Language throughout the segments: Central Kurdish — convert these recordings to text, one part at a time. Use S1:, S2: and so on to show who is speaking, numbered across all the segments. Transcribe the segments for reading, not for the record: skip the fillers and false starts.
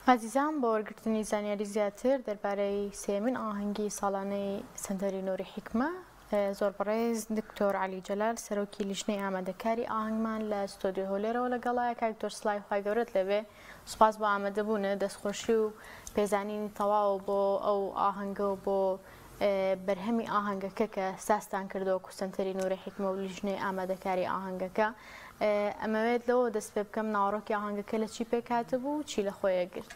S1: ئازیزان بۆ وەرگرتنی زانیاری زیاتر دەربارەی سێیەمین ئاهەنگی ساڵانەی سەنتەری نوری حیکمە زۆر بەڕێز دکتۆر عەلی جەلال سەرۆکی لیژنەی ئامادەکاری ئاهەنگمان لە ستۆدیۆ هەولێرەوە لەگەڵایە. کاک دکتۆر سڵاوی خوای گەورەت لێبێ، سوپاس بۆ ئامادەبوونت، دەستخۆشی و پێزانینی تەواو بۆ ئەو ئاهەنگە و بۆ بەرهەمی ئاهەنگەکە کە سازتان کردووە وەکو سەنتەری نوری حیکمە و لیژنەی ئامادەکاری ئاهەنگەکە. ئەمەوێت لەوە دەست پێ بکەم ناوەڕۆکی ئاهەنگەکە لە چی پێکهاتبوو و چی لە خۆی ئەگرت؟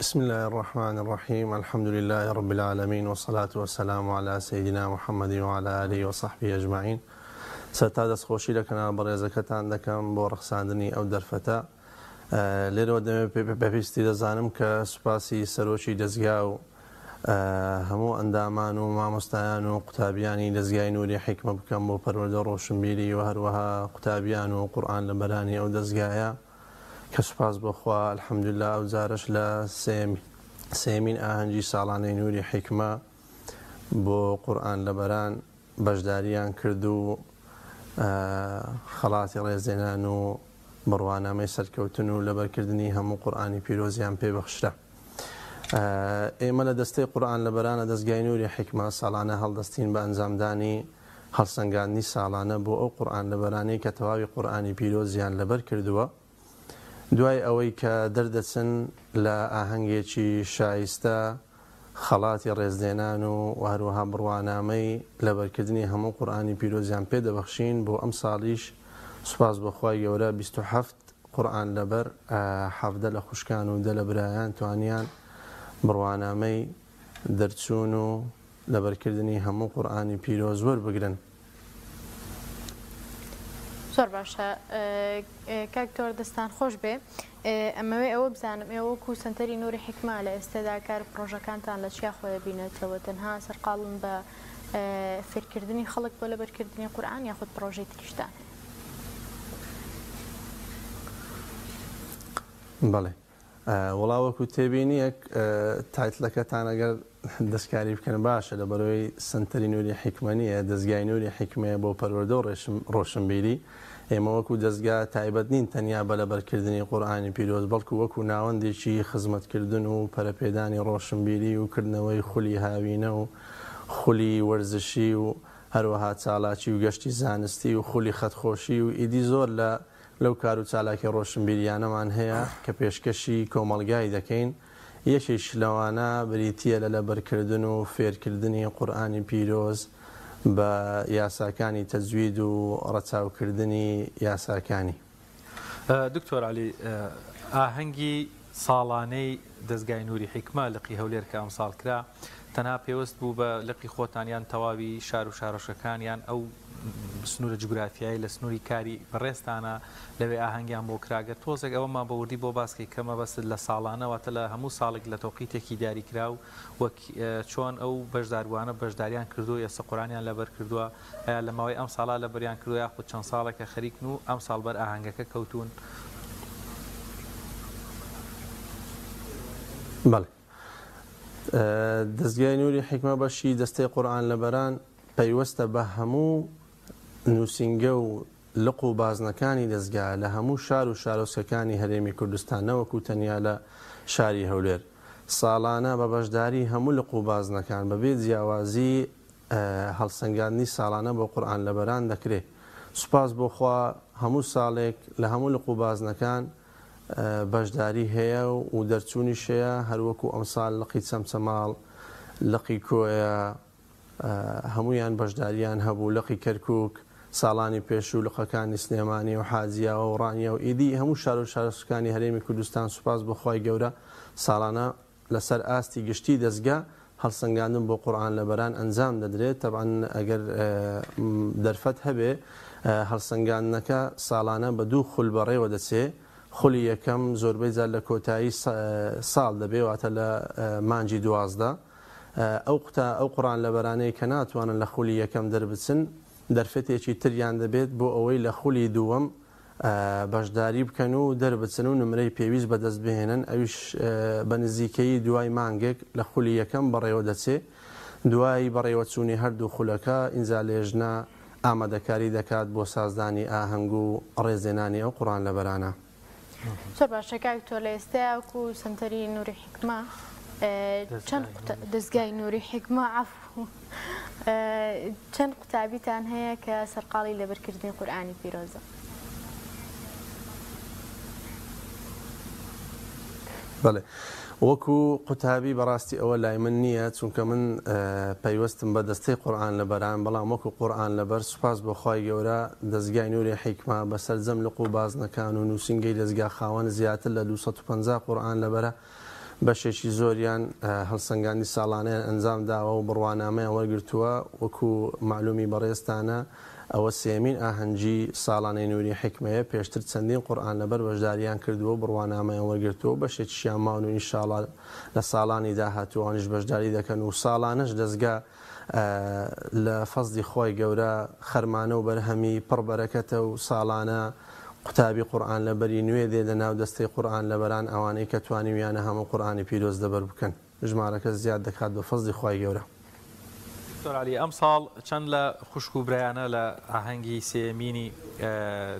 S2: بسم الله الرحمن الرحیم الحمد لله رب العالمین والصلاة والسلام علی سیدنا محمد وعلی آله وصحبه اجمعین سەرەتا دەستخۆشی لە کەناڵە بەڕێزەکەتان دەکەم بۆ ڕەخساندنی ئەو دەرفەتە. لێرەوە دەمەوێت بە پێویستی دەزانم کە سوپاسی سەرۆکی دەزگا و هەموو ئەندامان و مامۆستایان و قوتابیانی دەزگای نوری حیکمە بکەم بۆ پەروەردە ڕۆشنبیری و هەروەها قوتابیان و قورئان لەبەرانی ئەو دەزگایە کە سوپاس بۆ خوا الحمدللە ئەو جارەش لە سێیەمین ئاهەنگی ساڵانەی نوری حیکمە بۆ قورئان لەبەران بەشداریان کرد و خەڵاتی ڕێزلێنان و بڕوانامەی سەرکەوتن و لەبەرکردنی هەموو قورئانی پیرۆزیان پێ بەخشرا. ئێمە لە دەستەی قورئان لەبەرانە دەزگای نوری حیکمە ساڵانە هەڵدەستین بە ئەنجامدانی هەڵسەنگاندنی ساڵانە بۆ ئەو قورئان لەبەرانەی کە تەواوی قورئانی پیرۆزیان لەبەر کردووە، دوای ئەوەی کە دەردەچن لە ئاهەنگێکی شایستە خەڵاتی ڕێزلێنان و هەروەها بڕوانامەی لەبەرکردنی هەموو قورئانی پیرۆزیان پێ دەبەخشین، بۆ ئەمساڵیش سوپاس بۆ خوای گەورە 27 قورئان لەبەر، 17 لە خوشکان و دە لە برایان توانیان بڕوانامەی دەرچوون و لەبەرکردنی هەموو قورئانی پیرۆز وەربگرن.
S1: زۆر باشە کاک دکتۆر دەستان خۆش بێ ئەمەوێ ئەوە بزانم ئێوە وەکو سەنتەری نوری حیکمە لە ئێستەدا کار و پڕۆژەکانتان لە چیا خۆی بینێتەوە تەنها سەرقاڵن بە فێرکردنی خەڵک بۆ لەبەرکردنی قورئان یاخود پڕۆژەی تریشتان هەیە؟
S2: بەڵێ وەڵا وەکو تێبینیەک تایتلەکەتان ئەگەر دەستکاری بکەن باشە لەبەرەوەی سەنتەری نوری حیکمە نییە دەزگای نوری حیکمەیە بۆ پەروەردە و ڕۆشنبیری ئێمە وەکو دەزگا تایبەت نین تەنیا بە لەبەرکردنی قورئانی پیرۆز بەڵکو وەکو ناوەندێکی خزمەتکردن و پەرەپێدانی ڕۆشنبیری و کردنەوەی خولی هاوینە و خولی وەرزشی و هەروەها چالاکی و گەشتی زانستی و خولی خەتخۆشی و ئیدی زۆر لە لەو کار و چالاکی ڕۆشنبیرییانەمان هەیە کە پێشکەشی کۆمەڵگای دەکەین، یەکێکیش لەوانە بریتییە لە لەبەرکردن و فێرکردنی قورئانی پیرۆز بە یاساکانی تەجوید و ڕەچاوکردنی یاساکانی.
S3: دکتۆر عەلی، ئاهەنگی ساڵانەی دەزگای نوری حیکمە لقی هەولێر کە ئەمساڵ کرا، تەنها پێوەست بوو بە لقی خۆتان یان تەواوی شار و شارۆچکەکان یان ئەو سنوورە جوگرافیایەی لە سنووری کاری بەڕێزتانە لەوێ ئاهەنگیان بۆ کرا؟ گەر تۆزێک ئەوەمان بە وردی بۆ باس کەی کە مەبەستت لە ساڵانە واتە لە هەموو ساڵێک لە تەوقیتێکی دیاریکراو وەک چۆن ئەو بەشداربووانە بەشداریان کردووە ئێستا قورئانیان لەبەر کردووە ئایا لە ماوەی ئەم ساڵە لەبەریان کردووە یاخود چەند ساڵێکە خەریکن و ئەمساڵ بەر ئاهەنگەکە کەوتوون؟
S2: بەڵێ. دەزگای نوری حیکمە بەشی دەستەی قورئان لەبەران پەیوەستە بە هەموو نووسینگە و لق و بازنەکانی دەزگا لە هەموو شار و شارۆچکەکانی هەرێمی کوردستان نەوەکو تەنیا لە شاری هەولێر ساڵانە بە بەشداری هەموو لق و بازنەکان بەبێ جیاوازی هەڵسەنگاندنی ساڵانە بۆ قورئان لەبەران دەکرێ سوپاس بۆ خوا هەموو ساڵێک لە هەموو لق و بازنەکان بەشداری هەیە و دەرچوونیش هەیە، هەروەکو ئەمساڵ لقی چەمچەماڵ، لقی کۆیە هەموویان بەشدارییان هەبوو، لقی کەرکوک، ساڵانی پێشوو لقەکانی سلێمانی و حاجیاوە و ڕانیە و ئیدی هەموو شار و شارۆچکەکانی هەرێمی کوردستان سوپاس بۆ خوای گەورە ساڵانە لەسەر ئاستی گشتی دەزگا هەڵسەنگاندن بۆ قورئان لەبەران ئەنجام دەدرێت، تەبعەن ئەگەر دەرفەت هەبێ هەڵسەنگاندنەکە ساڵانە بە دوو خول بەڕێوە دەچێ، خولی یەکەم زۆربەی جار لە کۆتایی ساڵ دەبێ واتە لە مانگی 12 ئەو قوتا ئەو قورئان لەبەرانەی کە ناتوانن لە خولی یەکەم دەربچن دەرفەتێکی تریان دەبێت بۆ ئەوەی لە خولی دووەم بەشداری بکەن و دەربچن و نمرەی پێویست بەدەست بهێنن، ئەویش بە نزیکەیی دوای مانگێک لە خولی یەکەم بەڕێوەدەچێ. دوای بەڕێوەچوونی هەردوو خولەکە ئینجا لێژنە ئامادەکاری دەکات بۆ سازدانی ئاهەنگ و ڕێزلێنانی ئەو قورئان لەبەرانە.
S1: زۆر باشە کاک تۆ لە ئێستایا وەکو سەنتەری نوری حیکمە چەند دەزگای نوری حیکمە عەفو چەند قوتابیتان هەیە کە سەرقاڵی لەبەرکردنی قورئانی پیرۆزە؟
S2: بەڵێ وەکو قوتابی بەڕاستی ئەوە لای من نییە چونکە من پەیوەستم بە دەستەی قورئان لەبەران بەڵام وەکو قورئان لەبەر سوپاس بۆ خوای گەورە دەزگای نوری حیکمە بە سەرجەم لق و بازنەکان و نووسینگەی دەزگا خاوەن زیاتر لە 250 قورئان لەبەرە بەشێکی زۆریان هەڵسەنگاندنی ساڵانەیان ئەنجام داوە و بڕوانامەیان وەرگرتووە، وەکو مەعلومی بەڕێزتانە ئەوە سێیەمین ئاهەنگی ساڵانەی نوری حیکمەیە، پێشتر چەندین قورئان لەبەر بەشداریان کردووە و بڕوانامەیان وەرگرتووە و بەشێکیشیان ماون و ئینشاڵا لە ساڵانی داهاتوو ئەوانیش بەشداری دەکەن و ساڵانەش دەزگا لە فەزلی خوای گەورە خەرمانە و بەرهەمی پڕ بەرەکەتە و ساڵانە قوتابی قورئان لەبەری نوێ دێ لە ناو دەستەی قورئان لەبەران ئەوانەی کە توانیویانە هەموو قورئانی پیرۆز لەبەر بکەن ژمارەکە زیاد دەکات بە فەزلی خوای گەورە.
S3: دکتۆر عەلی ئەمساڵ چەند لە خوشک و برایانە لە ئاهەنگی سێیەمینی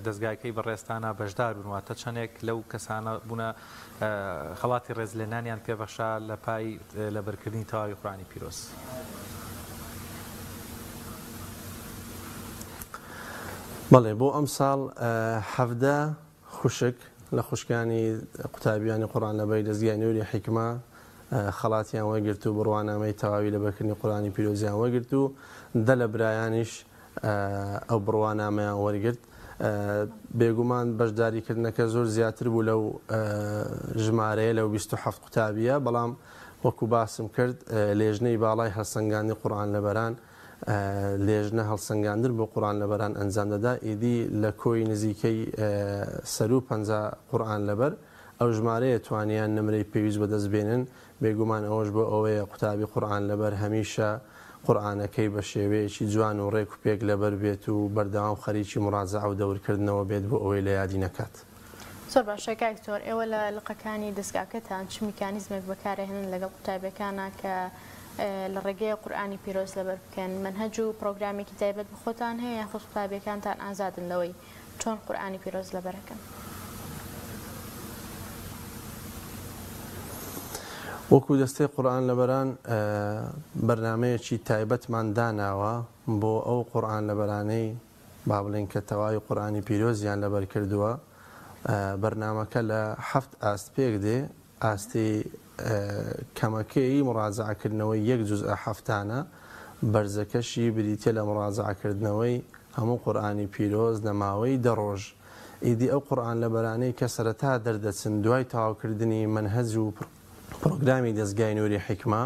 S3: دەزگاکەی بەڕێزتانا بەشدار بوون واتە چەندێک لەو کەسانە بوونە خەڵاتی ڕێزلێنانیان پێبەخشا لە پای لەبەرکردنی تەواوی قورئانی پیرۆز.
S2: بەڵێ بۆ ئەمساڵ 17 خوشک لە خوشکانی قوتابیانی قورئان لەبەری دەزگای نوری حیکمە خەڵاتیان وەرگرت و بڕوانامەی تەواوی لەبەرکردنی قورئانی پیرۆزیان وەرگرت و دە لە برایانیش ئەو بڕوانامەیان وەرگرت. بێگومان بەشداریکردنەکە زۆر زیاتر بوو لەو ژمارەیە لەو 27 قوتابیە، بەڵام وەکو باسم کرد لێژنەی باڵای هەڵسەنگاندنی قورئان لەبەران لێژنە هەڵسەنگاندن بۆ قورئان لەبەران ئەنجام دەدا، ئیدی لە کۆی نزیکەی سەروو 50 قورئان لەبەر ئەو ژمارەیە توانیان نمرەی پێویست بەدەست بێنن، بێگومان ئەوەش بۆ ئەوەیە قوتابی قورئان لەبەر هەمیشە قورئانەکەی بە شێوەیەکی جوان و ڕێک و پێک لەبەر بێت و بەردەوام خەریکی موراجەعە و دەورکردنەوە بێت بۆ ئەوەی لە یادی نەکات.
S1: زۆر باشە کاک دکتۆر ئێوە لە لقەکانی دەزگاکەتان چ میکانیزمێک بەکارئەهێنن لەگەڵ قوتابیەکانا کە لە ڕێگەیە قورئانی پیرۆز لەبەر بکەن مەنهەج و پڕۆگرامێکی تایبەت بە خۆتان هەیە یاخود قوتابیەکانتان ئازادن لەوەی چۆن قورئانی پیرۆز لەبەرەکەن؟
S2: وەکو دەستەی قورئان لەبەران بەرنامەیەکی تایبەتمان داناوە بۆ ئەو قورئان لەبەرانەی با بڵێین کە تەواوی قورئانی پیرۆزیان لەبەر کردووە بەرنامەکە لە حەفت ئاست پێک دێ ئاستی کەمەکەی موراجەعەکردنەوەی یەک جوزئە هەفتانە، بەرزەکەشی بریتیە لە موراجەعەکردنەوەی هەموو قورئانی پیرۆز لە ماوەی دە ڕۆژ. ئیدی ئەو قورئان لەبەرانەی کە سەرەتا دەردەچن دوای تەواوکردنی مەنهەج و پرۆگرامی دەزگای نوری حیکمە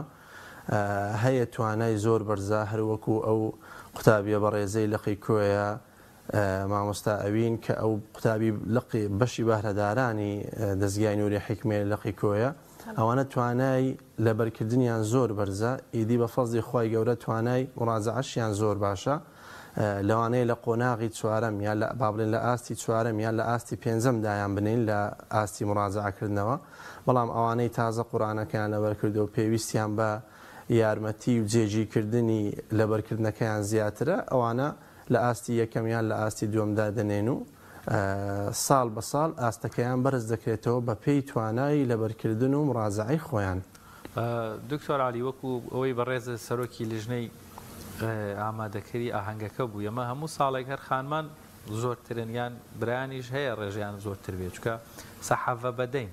S2: هەیە توانای زۆر بەرزە هەروەکو ئەو قوتابیە بەڕێزەی لقی کۆیە مامۆستا ئەوین کە ئەو قوتابی لقی بەشی بەهرەدارانی دەزگای نوری حیکمەیە لە لقی کۆیە ئەوانە توانای لەبەرکردنیان زۆر بەرزە ئیدی بە فەزلی خوای گەورە توانای مڕاجەعەشیان زۆر باشە لەوانەیە لە قۆناغی چوارەم یا لە با بڵێن لە ئاستی چوارەم یان لە ئاستی پێنجەم دایان بنێین لە ئاستی مڕاجەعەکردنەوە بەڵام ئەوانەی تازە قورئانەکەیان لەبەر کردووە و پێویستیان بە یارمەتی و جێگیرکردنی لەبەرکردنەکەیان زیاترە ئەوانە لە ئاستی یەکەم یان لە ئاستی دووەم دادەنێن و ساڵ بە ساڵ ئاستەکەیان بەرز دەکرێتەوە بە پێی توانای لەبەرکردن و مڕاجەعەی خۆیان.
S3: دکتۆر عەلی وەکو ئەوەی بەڕێزت سەرۆکی لیژنەی ئامادەکەری ئاهەنگەکە بووی ئەمە هەموو ساڵێک هەر خانمان زۆرترن یان برایانیش هەیە ڕێژەیان زۆرتر بێت چونکە سەحەڤە بەدەین.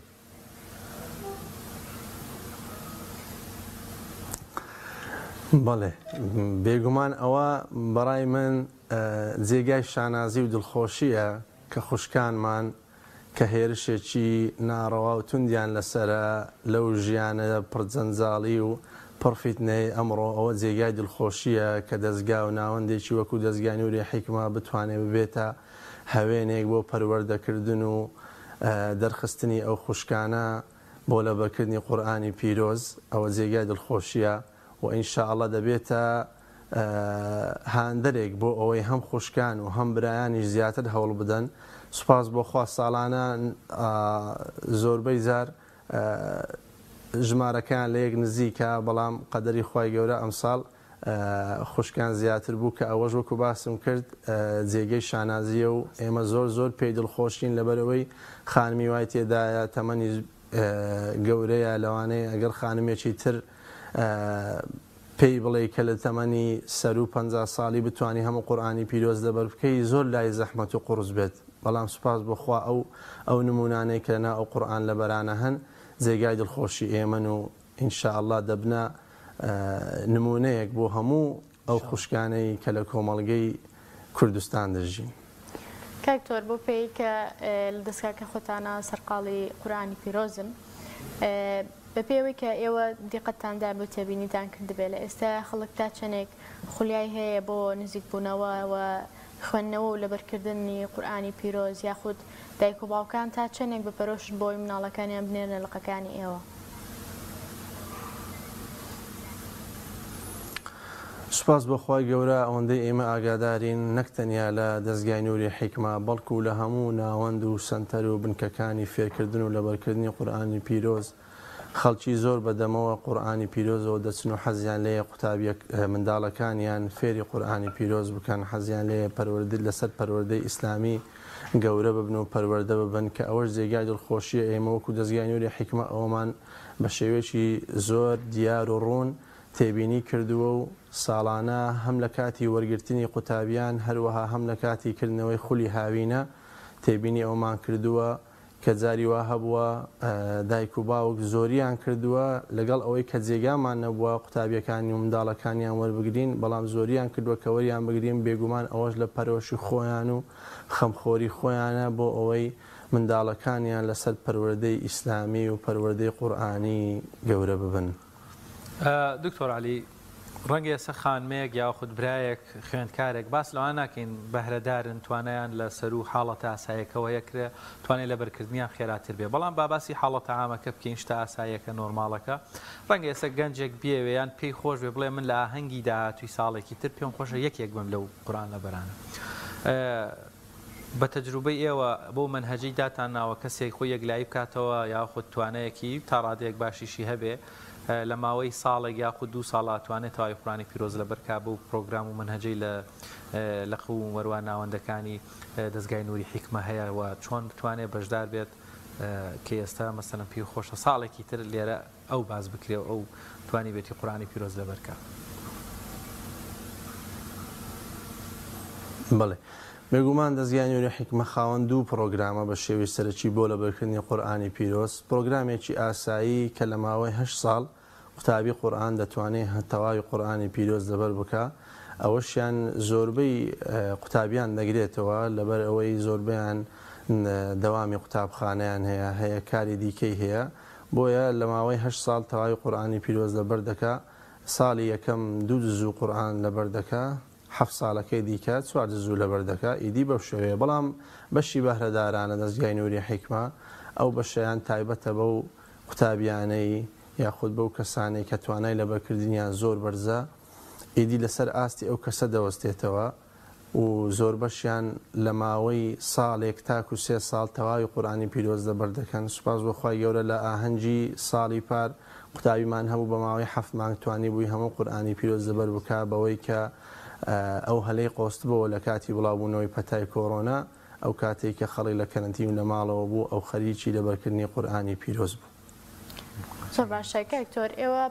S2: بەڵێ بێگومان ئەوە بەڕای من جێگای شانازی و دڵخۆشییە کە خوشکانمان کە هێرشێکی ناڕەوا و توندیان لەسەرە لەو ژیانە پڕ جەنجاڵی و پڕ فیتنەیەی ئەمڕۆ ئەوە جێگای دڵخۆشییە کە دەزگا و ناوەندێکی وەکو دەزگای نوری حیکمە بتوانێ ببێتە هەوێنێک بۆ پەروەردەکردن و دەرخستنی ئەو خوشکانە بۆ لەبەرکردنی قورئانی پیرۆز، ئەوە جێگای دڵخۆشییە و ان شاء اللە دەبێتە هاندەرێک بۆ ئەوەی هەم خوشکان و هەم برایانیش زیاتر هەوڵ بدەن، سوپاس بۆ خوا ساڵانە زۆربەی جار ژمارەکەیان لە یەک نزیکە، بەڵام قەدەری خوای گەورە ئەمساڵ. خوشکان زیاتر بوو کە ئەوەش وەکو باسم کرد جێگەی شانازییە و ئێمە زۆر زۆر پێی دڵخۆشین لەبەرئەوەی خانمی وای تێدایە تەمەنی گەورەیە لەوانەیە ئەگەر خانمێکی تر پێی بڵێی کە لە تەمەنی سەروو 50 ساڵی بتانی هەموو قورئانی پیرۆز لەبەر بکەی زۆر لای زەحمەت و قوڕس بێت بەڵام سوپاس بۆ خوا ئەو ئەو نمونانەی کە لەناو ئەو قورئان لەبەرانە هەن جێگای دڵخۆشی ئێمەن و ان شاء اللە دەبنە نمونەیەک بۆ هەموو ئەو خوشکانەی کە لە کۆمەڵگەی کوردستان دەژین.
S1: کاک تۆر بەو پێیەی کە لە دەستگاکە خۆتانە سەرقاڵی قورئانی پیرۆزن بە پێی ئەوەی کە ئێوە دیقەتتان دابێ و تێبینیتان کردبێ لە ئێستایا خەڵک تا چەنێک خولیای هەیە بۆ نزیکبوونەوە و خوێندنەوە و لەبەرکردنی قورئانی پیرۆز یاخود دایک و باوکان تا چەندێک بە پەرۆشن بۆ ئەوەی مناڵەکانیان بنێرنە لقەکانی ئێوە؟
S2: سوپاس بۆ خوای گەورە ئەوەندەی ئێمە ئاگادارین نەک تەنیا لە دەزگای نوری حیکمە بەڵکو لە هەموو ناوەند و سەنتەر و بنکەکانی فێرکردن و لەبەرکردنی قورئانی پیرۆز خەڵکی زۆر بە دەمەوە قورئانی پیرۆزەوە دەچن و حەزیان لێیە قوتابیە منداڵەکانیان فێری قورئانی پیرۆز بکەن، حەزیان لێیە پەروەردە لەسەر پەروەردەی ئیسلامی گەورە ببن و پەروەردە ببن کە ئەوەش جێگای دڵخۆشیە، ئێمە وەکو دەزگای نوری حیکمە ئەوەمان بە شێوەیەکی زۆر دیار و ڕوون تێبینی کردووە و ساڵانە هەم لە کاتی وەرگرتنی قوتابیان هەروەها هەم لە کاتی کردنەوەی خولی هاوینە تێبینی ئەوەمان کردووە کە جاری وا هەبووە دایک و باوک زۆریان کردووە لەگەڵ ئەوەی کە جێگامان نەبووە قوتابیەکانی و منداڵەکانیان وەربگرین بەڵام زۆریان کردووە کە وەریان بگرین بێگومان ئەوەش لە پەرۆشی خۆیان و خەمخۆری خۆیانە بۆ ئەوەی منداڵەکانیان لەسەر پەروەردەی ئیسلامی و پەروەردەی قورئانی گەورە ببن.
S3: دکتۆر عەلی، ڕەنگە ئێستا خانمێک یاخود برایەک، خوێندکارێک، باس لەوان ناکەین بەهرەدارن، توانایان لە سەروو حاڵەتە ئاساییەکەوە هەیە کرێ توانای لەبەرکردنیان خێراتر بێ، بەڵام با باسی حاڵەتە عامەکە بکەین، شتە ئاساییەکە، نۆرماڵەکە، ڕەنگە ئێستا گەنجێک بیەوێ یان پێی خۆش بێ بڵێ من لە ئاهەنگی داهاتووی ساڵێکی تر پێم خۆشە یەکێک بم لەو قورئان لەبەرانە. بە تەجروبەی ئێوە بەو مەنهەجەی داتان ناوە کەسێک خۆی یەکلایی بکاتەوە یاخود توانایەکی تا ڕادەیەک باشیشی هەبێ لە ماوەی ساڵێک یاخود دوو ساڵا ئەتوانێ تەواوی قورئانی پیرۆز لەبەر کا بەو پرۆگرام و مەنهەجەی لە لق و مەروا ناوەندەکانی دەزگای نوری حیکمە هەیە و چۆن بتوانێ بەشدار بێت کە ئێستا مەسەلەن پێی خۆشە ساڵێکی تر لێرە ئەو باس بکرێ و ئەو توانیبێتی قورئانی پیرۆز لەبەر کا.
S2: بەڵێ بێگومان دەزگای نوری حیکمە خاوەن دوو پڕۆگرامە بە شێوەی سەرەکی بۆ لەبەرکردنی قورئانی پیرۆز، پڕۆگرامێکی ئاسایی کە لە ماوەی هەشت ساڵ قوتابی قورئان دەتوانێ تەواوی قورئانی پیرۆز لەبەر بکا، ئەوەشیان زۆربەی قوتابیان دەگرێتەوە لەبەر ئەوەی زۆربەیان دەوامی قوتابخانەیان هەیە، هەیە کاری دیکەی هەیە، بۆیە لە ماوەی هەشت ساڵ تەواوی قورئانی پیرۆز لەبەر دەکا، ساڵی یەکەم دوو جزوو قورئان لەبەر دەکا، حەفت ساڵەکەی دیکە چوار جزوو لەبەر دەکا، ئیدی بەو شێوەیە. بەڵام بەشی بەهرەدارانە دەزگای نوری حیکمە ئەو بەشەیان تایبەتە بەو قوتابیانەی یاخود بەو کەسانەی کە توانای لەبەرکردنیان زۆر بەرزە، ئیدی لەسەر ئاستی ئەو کەسە دەوەستێتەوە. و زۆربەشیان لە ماوەی ساڵێک تاکو سێ ساڵ تەواوی قورئانی پیرۆز لەبەر دەکەن، سوپاس بۆ خوای گەورە لە ئاهەنگی ساڵی پار قوتابیمان هەبوو بە ماوەی حەفت مانگ توانیبووی هەموو قورئانی پیرۆز لەبەر بکا بەوەی کە ئەو هەلەی قۆستبۆوە لە کاتی بڵاوبوونەوەی پەتای کۆرۆنا ئەو کاتەی کە خەڵک لە کەرەنتین و لە ماڵەوە بوو ئەو خەریکی لەبەرکردنی قورئانی پیرۆز بوو.
S1: زۆر باشە کاک تۆر ئێوە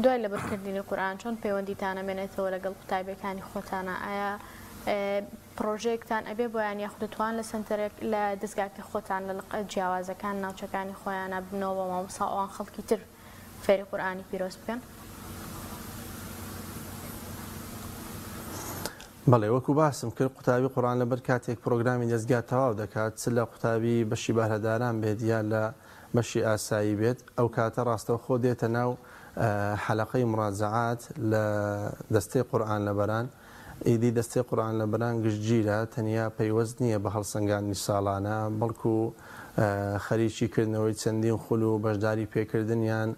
S1: دوای لەبەرکردنی قورئان چۆن پەیوەندیتان ئەمێنێتەوە لەگەڵ قوتابیەکانی خۆتانا ئایا پڕۆژەیەکتان ئەبێ بۆیان یاخود دەتوان لە سەنتەرێک لە دەزگاکەی خۆتان لە لقە جیاوازەکان ناوچەکانی خۆیانە ببنەوە بە مامۆستا ئەوان خەڵکی تر فێری قورئانی پیرۆز بکەن؟
S2: بەڵێ وەکو باسم کرد قوتابی قورئان لەبەر کاتێک پرۆگرامی دەزگا تەواو دەکات چ لە قوتابی بەشی بەهرەداران بێت یا لە بەشی ئاسایی بێت ئەو کاتە ڕاستەوخۆ دێتە ناو حەلەقەی مڕاجەعات لە دەستەی قورئان لەبەران ئیدی دەستەی قورئان لەبەران گشتگیرە تەنیا پەیوەست نییە بە هەڵسەنگاندنی ساڵانە بەڵکو خەریکی کردنەوەی چەندین خول و بەشداری پێکردنیان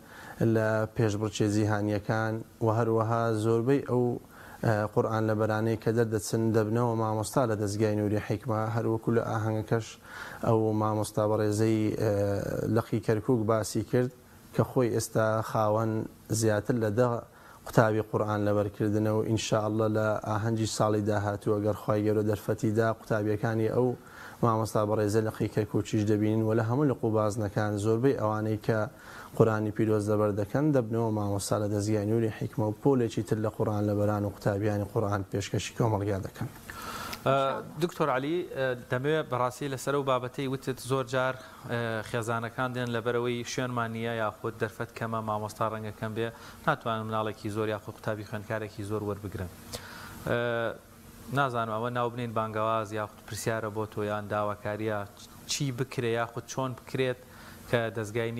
S2: لە پێشبڕکێ جیهانییەکان و هەروەها زۆربەی ئەو قورئان لەبەرانەی کە دەردەچن دەبنەوە مامۆستا لە دەزگای نوری حیکمە هەروەکو لە ئاهەنگەکەش ئەو مامۆستا بەڕێزەی لقی کەرکوک باسی کرد کە خۆی ئێستا خاوەن زیاتر لە دە قوتابی قورئان لەبەر کردنە و ان شاء اللە لە ئاهەنگی ساڵی داهاتوو ئەگەر خوای گەورە دەرفەتی دا قوتابیەکانی ئەو مامۆستا بەڕێزە لقی کەرکوکیش دەبینین و لە هەموو لق و بازنەکان زۆربەی ئەوانەی کە قورئانی پیرۆز لەبەر دەکەن دەبنەوە مامۆستا لە دەزگای نوری حیکمە و پۆلێکی تر لە قورئان لەبەران و قوتابیانی قورئان پێشکەشی کۆمەڵگا دەکەن.
S3: دکتۆر عەلی دەمەوێت بەڕاستی لەسەر ئەو بابەتەی وتت زۆر جار خێزانەکان دێن لەبەرئەوەی شوێنمان نییە یاخود دەرفەت کەمە مامۆستا ڕەنگە کەم بێ ناتوانن مناڵێکی زۆر یاخود قوتابی خوێندکارێکی زۆر وەربگرن نازانم ئەوە ناو بنێین بانگەواز یاخود پرسیارە بۆ تۆ یان داواکاریە چی بکرێ یاخود چۆن بکرێت کە دەزگای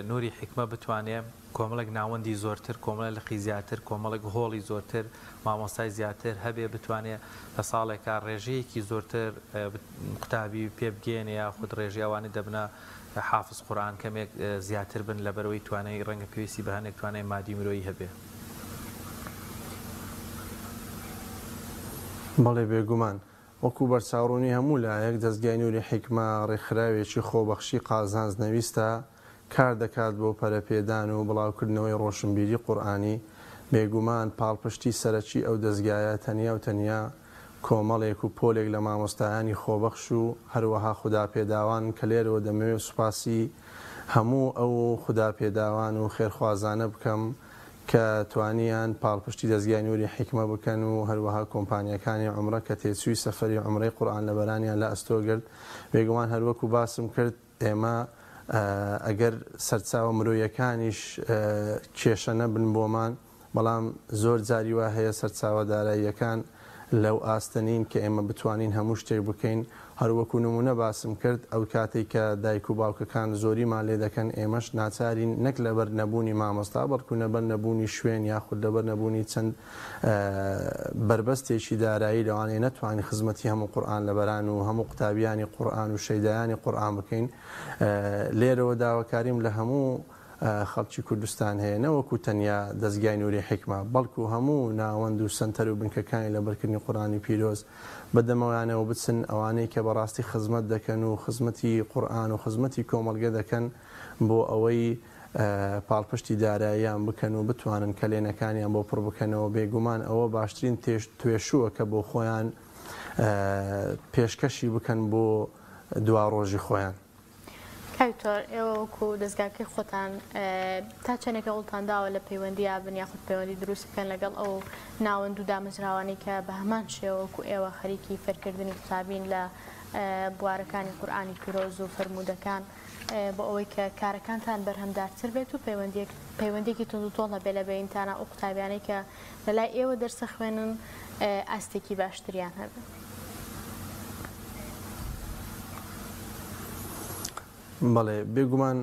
S3: نوری حیکمە بتوانێ کۆمەڵێک ناوەندی زۆرتر، کۆمەڵێ لقی زیاتر، کۆمەڵێک هۆڵی زۆرتر، مامۆستای زیاتر هەبێ بتوانێ لە ساڵێکا ڕێژەیەکی زۆرتر قوتابی پێ بگەیەنێ یاخود ڕێژەی ئەوانەی دەبنە حافز قورئان کەمێک زیاتر بن لەبەرئەوەی توانای ڕەنگە پێویستی بە هەنێک توانای مادی مرۆیی هەبێ.
S2: بەڵێ بێگومان. وەکو بەرچاوڕوونی هەموو لایەک دەزگای نوری حیکمە ڕێکخراوێکی خۆبەخشی قازانج نەویستە، کار دەکات بۆ پەرەپێدان و بڵاوکردنەوەی ڕۆشنبیری قورئانی، بێگومان پاڵپشتی سەرەکی ئەو دەزگایە تەنیا و تەنیا کۆمەڵێک و پۆلێک لە مامۆستایانی خۆبەخش و هەروەها خوداپێداوانن کە لێرەوە دەمەوێت سوپاسی هەموو ئەو خوداپێداوان و خێرخوازانە بکەم کە توانیان پاڵپشتی دەزگای نوری حیکمە بکەن و هەروەها کۆمپانیاکانی عومرە کە تێچووی سەفەری عومرەی قورئان لەبەرانیان لە ئەستۆ گرت بێگومان هەروەکو باسم کرد ئێمە ئەگەر سەرچاوە مرۆیەکانیش کێشە نەبن بۆمان، بەڵام زۆر جاری وا هەیە سەرچاوە داراییەکان لەو ئاستە نین کە ئێمە بتوانین هەموو شتێک بکەین، هەر وەکو نموونە باسم کرد ئەو کاتەی کە دایک و باوکەکان زۆریمان لێ دەکەن ئێمەش ناچارین نەک لەبەر نەبوونی مامۆستا بەڵکو نەبەر نەبوونی شوێن یاخود لەبەر نەبوونی چەند بەربەستێکی دارایی لەوانەیە نەتوانین خزمەتی هەموو قورئان لەبەران و هەموو قوتابیانی قورئان و شەیدایانی قورئان بکەین لێرەوە داواکاریم لە هەموو خەڵکی کوردستان هەیە نەوەکو تەنیا دەزگای نوری حیکمە بەڵکو هەموو ناوەند و سەنتەر و بنکەکانی لەبەرکردنی قورئانی پیرۆز بە دەمەوەیانەوە بچن ئەوانەی کە بەڕاستی خزمەت دەکەن و خزمەتی قورئان و خزمەتی کۆمەڵگە دەکەن بۆ ئەوەی پاڵپشتی داراییان بکەن و بتوانن کەلێنەکانیان بۆ پڕ بکەنەوە، بێگومان ئەوە باشترین توێشووە کە بۆ خۆیان پێشکەشی بکەن بۆ دواڕۆژی خۆیان.
S1: کاک دکتۆر ئێوە وەکو دەزگاکەی خۆتان تا چەندێک هەوڵتان داوە لە پەیوەندیا بن یاخود پەیوەندی دروست بکەن لەگەڵ ئەو ناوەند و دامەزراوانەی کە بە هەمان شێوە وەکو ئێوە خەریکی فێرکردنی قوتابین لە بوارەکانی قورئانی پیرۆز و فەرموودەکان بۆ ئەوەی کە کارەکانتان بەرهەمدارتر بێت و پەیوەندیەک پەیوەندیەکی توندوتۆڵ هەبێ لە بەینتانا ئەو قوتابیانەی کە لە لای ئێوە دەرس ئەخوێنن ئاستێکی باشتریان هەبێ.
S2: بەڵێ بێگومان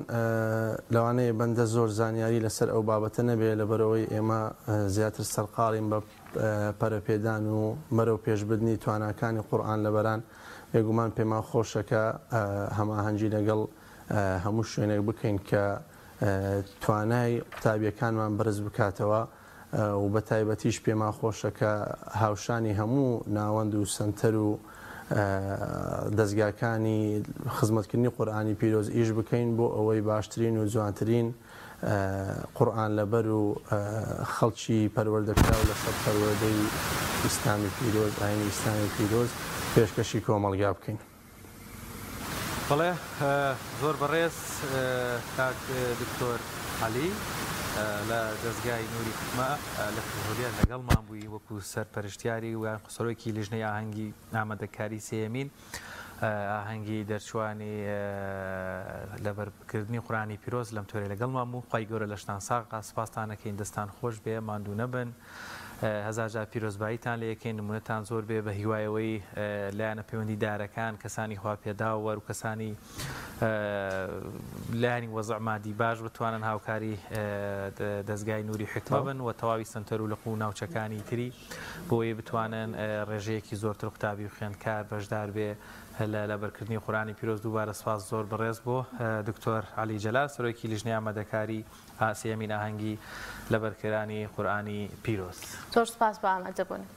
S2: لەوانەیە بەندە زۆر زانیاری لەسەر ئەو بابەتە نەبێ لەبەرئەوەی ئێمە زیاتر سەرقاڵین بە پەرەپێدان و بەرەو پێشبردنی تواناکانی قورئان لەبەران بێگومان پێمان خۆشە کە هەماهەنگی لەگەڵ هەموو شوێنێک بکەین کە توانای قوتابیەکانمان بەرز بکاتەوە و بە تایبەتیش پێمان خۆشە کە هاوشانی هەموو ناوەند و سەنتەر و دەزگاکانی خزمەتکردنی قورئانی پیرۆز ئیش بکەین بۆ ئەوەی باشترین و جوانترین قورئان لەبەر و خەڵکی پەروەردەکراو لەسەر پەروەردەی ئیسلامی پیرۆز، ئاینی ئیسلامی پیرۆز پێشکەشی کۆمەڵگا بکەین.
S3: بەڵێ زۆر بەڕێز کاک دکتۆر عەلی لە دەزگای نوری حیکمە لە هەولێر لەگەڵمان بووی وەکو سەرپەرشتیاری و یان سەرۆکی لیژنەی ئاهەنگی ئامادەکاری سێیەمین ئاهەنگی دەرچوانی لەبەرکردنی قورئانی پیرۆز لەم تۆرەی لەگەڵمان بوو خوای گەورە لەشتان ساغ کا سوپاستان ئەکەین دەستان خۆش بێ ماندوو نەبن هەزار جار پیرۆزباییتان لێ ئەکەین نمونەتان زۆر بێ بە هیوای ئەوەی لایەنە پەیوەندی دارەکان کەسانی خوا پێداوەر و کەسانی لایەنی وەزع مادی باش بتوانن هاوکاری دەزگای نوری حیکمە بن و تەواوی سەنتەر و لق و ناوچەکانی تری بۆیە بتوانن ڕێژەیەکی زۆرتر قوتابی و خوێندکار بەشدار بێ لە لەبەرکردنی قورئانی پیرۆز دووبارە سپاس زۆر بەڕێز بۆ دکتۆر عەلی جەلال سەرۆکی لیژنەی ئامادەکاری سێیەمین ئاهەنگی لەبەرکرانی قورئانی پیرۆز.
S1: زۆر سپاس بۆ ئامادەبوونت.